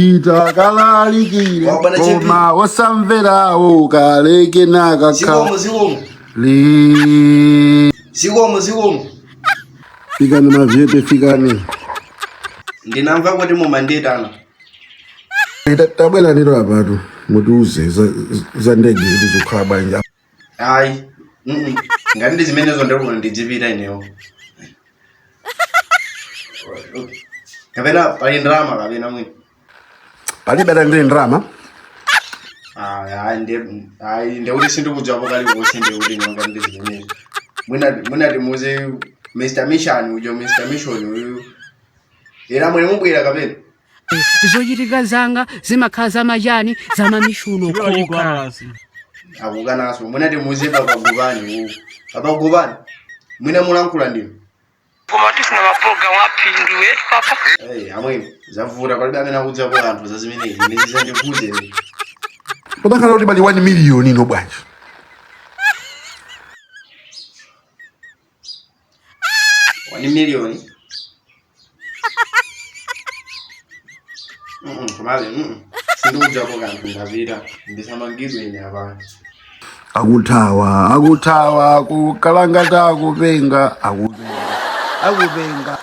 Pita kalalikire Wa bwana JP. koma osamverawo kaleke nakakha Zikomo zikomo. li Zikomo zikomo. fikani mavyete fikani. Ndinamva kuti mumanditana. Tabwera ndiro apatu mutiuze za ndege kuti zikukhala bwanji. Ayi. Ngati ndi zimenezo ndikuti ndidzipita ineyo. Kapena pali ndalama kapena mwina. Palibe atandire ndalama. Ayi ayi ayi ndikuti sindikudziwapo kalikonse ndikuti ine ngati ndi zimenezo. Mwina timuuze Mr. Mission ujo Mr. Mission uyu. Ena mwene mubwera kapena. Zochitika zanga zimakhala zamachani zamamishuno kokha. Akukanaso mwina timuuze Papa Gubani uyu. Papa Gubani. Mwina mulankhula ndinu. Koma tifuna mapulogalamu aphindu eti papa. Hey, amwene zavuta palibe amene akudziwapo kanthu za zimenezi ine zisandikhuze. Patakhala kuti pali 1 million ino bwanji. 1 million. Komabe sindikudziwapo kanthu ndapita ndisamangidwe ine apa. Akuthawa akuthawa kukalangata akupenga akupenga akupenga.